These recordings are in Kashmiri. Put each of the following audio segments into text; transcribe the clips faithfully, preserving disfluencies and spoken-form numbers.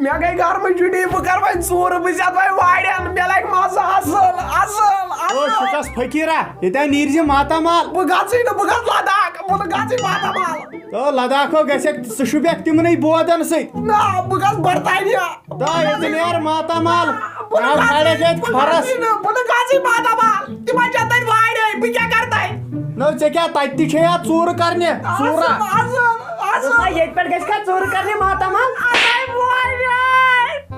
مےٚ گٔے گرمہٕ چھُٹی، بہٕ کَرٕ وۄنۍ ژوٗرٕ، بہٕ زٮ۪تہٕ وۄنۍ وارٮ۪ن، مےٚ لَگہِ مَزٕ اَصٕل، اَصٕل، او اَصٕل۔ شُکَس فقیٖرا، ییٚتہِ آے نیٖرزِ ماتامال۔ بہٕ گژھٕے نہٕ، بہٕ گژھٕ لداخ، بہٕ نہٕ گژھٕے ماتامال۔ تو لداخو گژھکھ، ژٕ شوٗبکھ تِمنٕے بودن سۭتۍ۔ نہ، بہٕ گژھٕ برطانیہ۔ تو ییٚتہِ نیر ماتامال۔ بہٕ نہٕ آز گژھٕ، کھالکھ ییٚتہِ بہٕ کھۄرس۔ گژھٕے نہٕ، بہٕ نہٕ گژھٕے ماتامال۔ تِمن چھےٚ تَتہِ وارے، بہٕ کیٛاہ کَرٕ تَتہِ؟ نہ، ژےٚ کیٛاہ، تَتہِ تہِ چھے یا ژوٗرٕ کرنہِ؟ ژوٗرا؟ اَصٕل، اَصٕل۔ دوٚپمَے، ییٚتہِ پٮ۪ٹھ گژھِ کھا ژوٗرٕ کرنہِ ماتامال؟ اَدَے وارے۔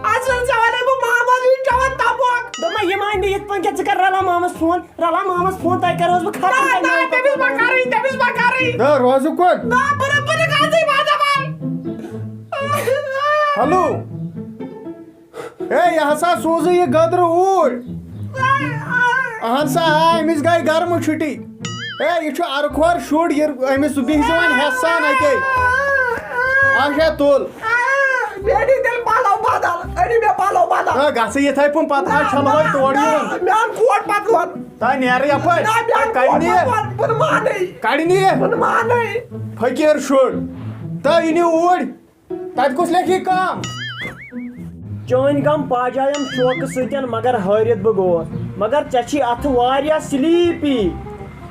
اَصٕل، ژےٚ وَنے بہٕ مامس، یہِ چھُ چٮ۪وان تَموکھ۔ دوٚپمَے، یِم آے مےٚ یِتھ پٲٹھۍ، کیٛاہ ژٕ کر رَلا مامس فون؟ رَلا مامس فون، تَتہِ کَرٕ اوس بہٕ ختم نہ، تَتہِ نہ، ناوِ تٔمِس ما پَتہٕ۔ کَرٕے، تٔمِس ما کَرٕے۔ ہے، روزٕ کُن۔ نہ، بہٕ نہٕ، بہٕ نہٕ گژھٕے ماتامال۔ ہیلو۔ ہے، یہِ ہسا سوزٕ یہِ گدرٕ اوٗرۍ۔ اہن سا، آ، أمِس گٔے گرمہٕ چھُٹی۔ ہے، یہِ چھُ ارٕ کھور شُر، یہِ، أمِس بِہزِ وۄنۍ ہٮ۪س سان اَتے۔ اچھا، تُل۔ مےٚ أنِو تیٚلہِ پَلو بدل، أنِو مےٚ پَلو بدل۔ ہے، گژھٕ یِتھَے پٲٹھۍ، پَتہٕ حظ چھَلہٕ وۄنۍ تورٕ یُن۔ مےٚ اَن کوٹ پَتہٕ وَن۔ تۄہہِ نیرٕ یَپٲرۍ۔ نہ، مےٚ اَن کَڑِ کوٹ نہٕ یہِ۔ پَتہٕ وَن، بہٕ نہٕ مانَے۔ کَڑِ نہٕ یہِ۔ بہٕ نہٕ مانَے۔ فقیٖر شُر۔ تہٕ أنِو اوٗرۍ۔ تَتہِ کُس لیکھِ یہِ کٲم؟ چٲنۍ غم پاجایم شوقہٕ سۭتۍ، مگر ہٲرِتھ بہٕ گوس۔ مگر ژےٚ چھی اَتھٕ واریاہ سِلیٖپی۔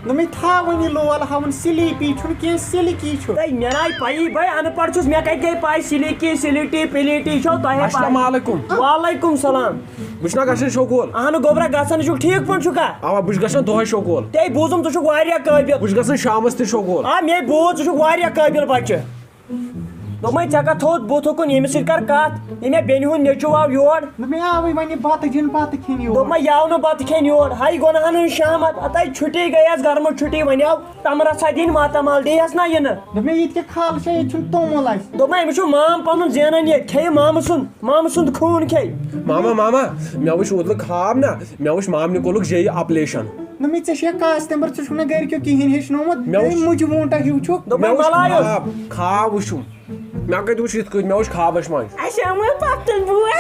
دوٚپمَے تھاو وۄنۍ یہِ لول ہاوُن، سِلیٖپی چھُنہٕ کینٛہہ، سِلکی چھُ۔ تَے مےٚ نَے پَیی، بَے اَن پَڑھ چھُس، مےٚ کَتہِ گٔے پَے سِلیٖکی، سِلیٖٹی، پِلیٖٹی چھو تۄہے پَے۔ السلام علیکم۔ وعلیکم سلام۔ بہٕ چھُس نا گژھان شوکول۔ اَہنہٕ گوٚبرا، گژھان چھُکھ، ٹھیٖک پٲٹھۍ چھُکھا؟ اَوا، بہٕ چھُس گژھان دۄہَے شوکول۔ تَے بوٗزُم، ژٕ چھُکھ واریاہ قٲبِل۔ بہٕ چھُس گژھان شامَس تہِ شوکول۔ آ، مے بوٗز، ژٕ چھُکھ واریاہ قٲبِل بَچہٕ۔ دوٚپمَے، ژےٚ کَتھ تھوٚوُتھ بُتھ اُکُن، ییٚمِس سۭتۍ کَرٕ کَتھ؟ ییٚمہِ بیٚنہِ ہُنٛد نیٚچوٗ آو یور۔ دوٚپمَے، آوٕے وۄنۍ یہِ بَتہٕ جِن بَتہٕ کھیٚنہِ یور۔ دوٚپمَے، یہِ آو نہٕ بَتہٕ کھیٚنہِ یور۔ ہَے گۄناہَن ہٕنٛز شامَت، اَتَے چھُٹی گٔیَس، گرمہٕ چھُٹی، وۄنۍ آو تَمرَتھ سا دِنۍ ماتامال، دِیَس نا یِنہٕ۔ دوٚپمَے، ییٚتہِ کیٛاہ خالہٕ چھا، ییٚتہِ چھُنہٕ توٚمُل اَسہِ۔ دوٚپمَے، أمِس چھُ مام پَنُن زینان ییٚتہِ، کھیٚیہِ مامہٕ سُنٛد، مامہٕ سُنٛد خوٗن کھیٚیہِ۔ ماما، ماما، مےٚ وٕچھ اوترٕ خاب نا، مےٚ وٕچھ مامنہِ کوٚرُکھ جے یہِ آپریشن۔ نہ مےٚ ژےٚ چھےٚ کاسٹ نمبر، ژٕ چھُکھ نہٕ گرِکیو کِہیٖنۍ ہیٚچھنومُت۔ مےٚ ہے وٕچھ مُجہِ ووٗنٛٹا ہیوٗ چھُکھ۔ دوٚپمَے مےٚ وٕچھ مَلایو۔ خواب، خواب وٕچھُم۔ مےٚ کَتہِ وٕچھ یِتھ کٔنۍ، مےٚ وٕچھ خوابَس منٛز۔ اَسہِ آو وۄنۍ پۄپھتُن بوے۔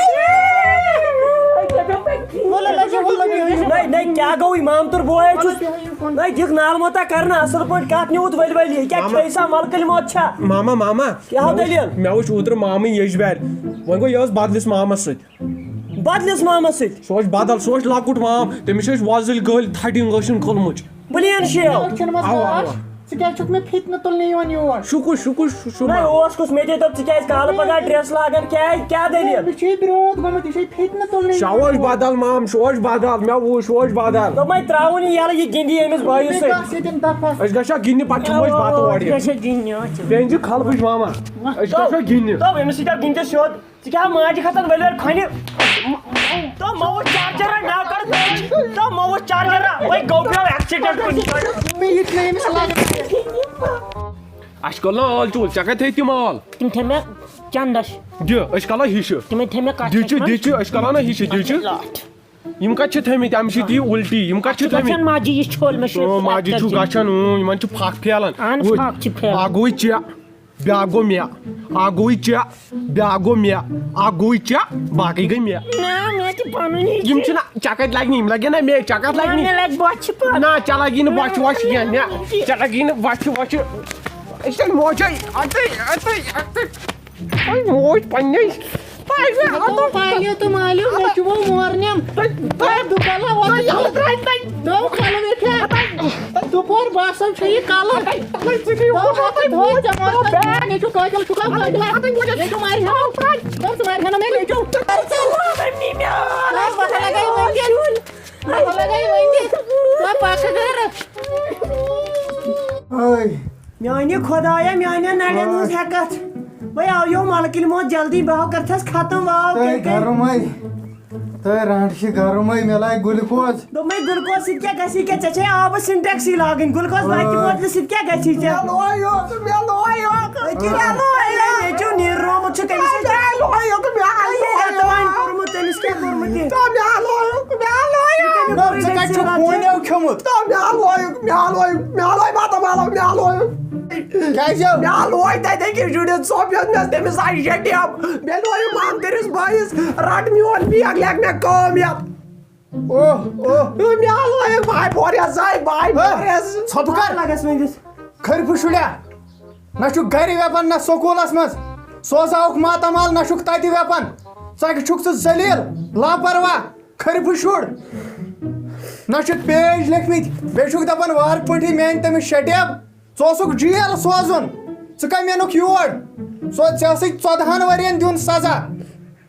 وَلہٕ لَگیو، وَلہٕ لَگیو۔ نَے، نَے، کیٛاہ گوٚو؟ اِمام تُر بوے چھُس۔ وَلہٕ بیٚہو یہِ کُن۔ نَے، دِکھ نالہٕ مۄتا کَرنہٕ، اَصٕل پٲٹھۍ کَتھ نیوٗتھ ؤلۍ ؤلۍ۔ یہِ کیٛاہ ماما۔ کھیٚیہِ سا مَلکٕلۍ موت چھا؟ ماما، ماما۔ کیٛاہ ہو مےٚ وٕچھ، دٔلیٖل؟ مےٚ وٕچھ اوترٕ مامٕنۍ یٔجبارِ۔ وۄنۍ گوٚو یہِ ٲس بدلِس مامَس سۭتۍ۔ بدلِس مامس سۭتۍ۔ سُہ اوس بدل، سُہ اوس لۄکُٹ مام، تٔمِس ٲسۍ وۄزٕلۍ گٲلۍ تھڈِنٛگ ٲسِن کھٔلمٕژ۔ بلین شیو۔ ٲچھن منٛز اَوا، گاش۔ اَوا۔ ژٕ کیٛازِ چھُکھ مےٚ فِتنہٕ تُلنہِ یِوان یور؟ شُکُر، شُکُر، شُ-، شُ-، نہ، مام۔ اوس کُس مےٚ دے دوٚپ، ژٕ کیٛازِ کالہٕ پگاہ ڈرٛٮ۪س لاگان؟ کیٛازِ؟ کیٛاہ دٔلیٖل؟ مےٚ چھُ یہِ برٛونٛٹھ گوٚمُت، یہِ چھُ یہِ فِتنہٕ تُلنہِ سُہ یِوان اوس یور۔ بدل مام، سُہ اوس بدل، مےٚ وُچھ، سُہ اوس بدل۔ دوٚپمَے ترٛاوُن یہِ یَلہٕ، یہِ گِنٛدِ یہِ أمِس بٲیِس مےٚ سۭتۍ۔ گژھ ییٚتٮ۪ن دَفعہ۔ أسۍ گژھو گِنٛدنہِ، پَتہٕ کھٮ۪مو أسۍ بَتہٕ اورٕ یہِ۔ أسۍ گژھو گِنٛدنہِ، أسۍ چھِ بیٚنہِ چھِ کھلبٕج ماما۔ أسۍ گژھو گِنٛدنہِ۔ دوٚپ أمِس سۭتۍ آو گِنٛدِتھ سیوٚد۔ ژٕ کیٛاہ ماجہِ کھسان ؤلۍ ؤلۍ کھۄنہِ؟ تو مہ وٕچھ چارجر، ناو کر تو مہ وٕچھ چارجر، وۄنۍ گوٚو پیو ایکسیڈنٹ کُنہِ جایہِ۔ مےٚ یہِ تہِ نہٕ أمِس لگان۔ اَسہِ کوٚر نا ٲل چوٗل، ژےٚ کَتہِ تھٲے تِم ٲل؟ تِم تھٲے مےٚ چندس۔ دِ، أسۍ کَلو ہِشہِ۔ تِمے تھٲے مےٚ کَتھ دِچہِ، کَتھ منٛز۔ دِچہِ، أسۍ کَلو نا ہِشہِ، دِچہِ۔ لَٹھ۔ یِم کَتہِ چھِ تھٲے مٕتۍ؟ اَمہِ سۭتۍ یی اُلٹی۔ یِم کَتہِ چھِ اَتھ چھِ تھٲے مٕتۍ؟ گژھان ماجہِ یِتھ چھول مےٚ چھُ اۭں، ماجہِ چھُ گژھان، اۭں، یِمَن چھُ پھَکھ پھیلان۔ اَہَن، وٕچھ، پھَکھ چھِ پھیلان۔ اَکھ گوٚوُے ژےٚ۔ بیٛاکھ گوٚو مےٚ، اَکھ گوٚوُے ژےٚ، اَکھ گوٚوُے ژےٚ، باقٕے گٔے مےٚ۔ نہ، مےٚ تہِ پَنُن یہِ یِم چھِ۔ چھِنہ، ژےٚ کَتہِ لَگہِ نہٕ، یِم لَگن نہ مےٚ، ژےٚ کَتھ نہ، لَگہِ نہٕ؟ مےٚ لَگہِ بۄچھِ پَتہٕ۔ نہ، ژےٚ لَگی نہٕ بۄچھِ وۄچھِ کینٛہہ، نہ، ژےٚ لَگی نہٕ بۄچھِ وۄچھِ۔ أسۍ چھِ موجے، اَتھٕے، اَتھٕے، اَتھٕے۔ أسۍ موج پنٛنہِ۔ پالیو تہٕ مالیو، مےٚ چھُ وۄنۍ مورنِم۔ تۄہہِ، تۄہہِ، تۄہہِ دُبلا وۄتھ۔ تۄہہِ دَو ترٛامہِ تۄہہِ۔ دَو کھٮ۪نہٕ مےٚ کھٮ۪تھ۔ تۄہہِ دُپور باسان چھُ یہِ کَلہٕ۔ تۄہہِ، تۄہہِ ژٕ چھِو دَو ہَتھ دۄہ ژےٚ مورنِم۔ مےٚ چھُ کٲتِل چھُکھ اَتھ لَگان۔ مےٚ چھُ مارِ ہٮ۪نہٕ۔ دَو ژٕ مارِ ہٮ۪نہٕ مےٚ، مےٚ چھُ۔ دَو وَتھ لَگَے وۄنۍ دِتھ۔ وَتھ لَگَے وۄنۍ دِتھ۔ دَو پَکھ گَرٕ۔ ہٲے۔ میانہِ خۄدایا، میانٮ۪ن نرٮ۪ن ہٕنٛز ہٮ۪کتھ۔ وۄنۍ آو یو ملکٕلۍ موت جلدی، بہٕ ہاو کرتھس ختم، واو تۄہہِ کِرکٹ۔ گرمٕے، تۄہہِ رنٛڈ چھِ گرمٕے، مےٚ لایہِ گلوکوز۔ دوٚپمَے، گلوکوز سۭتۍ کیٛاہ گژھی؟ کیٛاہ ژےٚ چھے آبہٕ سِنٹیکسٕے لاگٕنۍ؟ گلوکوز باتہِ آ۔ بوتلہِ سۭتۍ کیٛاہ گژھی ژےٚ؟ مےٚ لویُک، مےٚ لویُک۔ أتی مےٚ لویُک۔ نیٚچوٗ نیٖر رومُت چھُ تٔمِس سۭتۍ۔ مےٚ لویُک، مےٚ أتی لویُک۔ دَتہٕ وَنۍ کوٚرمُت، تٔمِس کیٛاہ کوٚرمُت یہِ؟ تہٕ مےٚ لویُک، مےٚ لویُک۔ یہِ کَمیُک نہ، ژٕ کَتہِ چھُکھ کوٗنیو کھیوٚمُت؟ تہٕ مےٚ لویُک، مےٚ لویُک، مےٚ لویُک، مےٚ لویُک، مےٚ لویُک۔ کیٛازِ؟ مےٚ لوے تَتہِ أکِس شُرِس ژوٚپ ہیوٚت مےٚ، تٔمِس آیہِ شیٹیب۔ مےٚ لویُک مامتٕرِس بٲیِس، رَٹ میون بیگ، لیکھ مےٚ کٲم یَتھ۔ اوہ، اوہ۔ مےٚ لویُک بھاے بوریس، زاے بھاے ہے، بوریس۔ ژھۄپہٕ کر۔ لگس وۄنۍ دِس۔ خرفہٕ شُریا، نہ چھُ گرِ ویپن نہ سکوٗلس منٛز۔ سوزہوکھ ماتامال، نہ چھُکھ تتہِ ویپن۔ ژکہِ چھُکھ ژٕ ذلیل، لاپرواہ، خرفہٕ شُر۔ نہ چھُکھ پیج لیکھمٕتۍ، بیٚیہِ چھُکھ دپان وارٕ پٲٹھی میانہِ تٔمِس شٹیب۔ ژٕ اوسُکھ جیل سوزُن، ژٕ کمہِ اَنُکھ یور؟ ژٕ، ژےٚ ٲسٕے ژۄدہن ؤرین دیُن سزا۔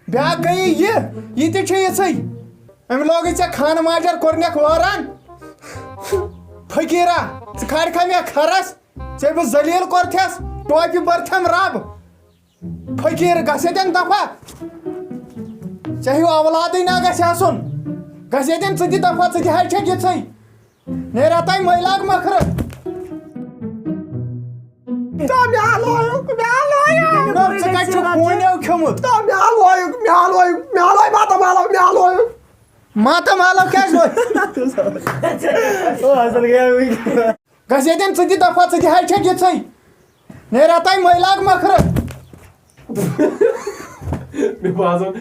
بیٛاکھ گٔیے یہِ، یہِ تہِ چھےٚ یِژھٕے۔ أمۍ لوگُے ژےٚ خانہٕ ماجر، کوٚرنکھ وٲران۔ فقیٖرا، ژٕ کھارکھا مےٚ کھرس؟ ژےٚ بہٕ ذلیل کوٚرتھس، ٹوپہِ بٔرتھم رب۔ فقیٖر، گژھ ییٚتٮ۪ن دفع۔ ژےٚ ہیوٗ اولادٕے نہ گژھِ آسُن۔ گژھ ییٚتٮ۪ن، ژٕ تہِ دفع، ژٕ تہِ حظ چھکھ یِژھٕے۔ نیرا تام مٲلۍ لاگ مکھرٕ۔ تو مےٚ لویُک، مےٚ لویُک۔ نہ، ژٕ کتہِ چھُکھ ہوٗنیو کھیوٚمُت؟ تو مےٚ لویُک، مےٚ لویُک، مےٚ لویُک، ماتامالو، مےٚ لویُک۔ ماتامالو کیٛازِ لویُک؟ او، اصل گٔیے وٕنۍ۔ گژھ ییٚتٮ۪ن، ژٕ تہِ دفع، ژٕ تہِ حظ چھکھ یِژھٕے۔ نیرا تام مٲلۍ لاگ مکھرٕ۔ مےٚ باسان،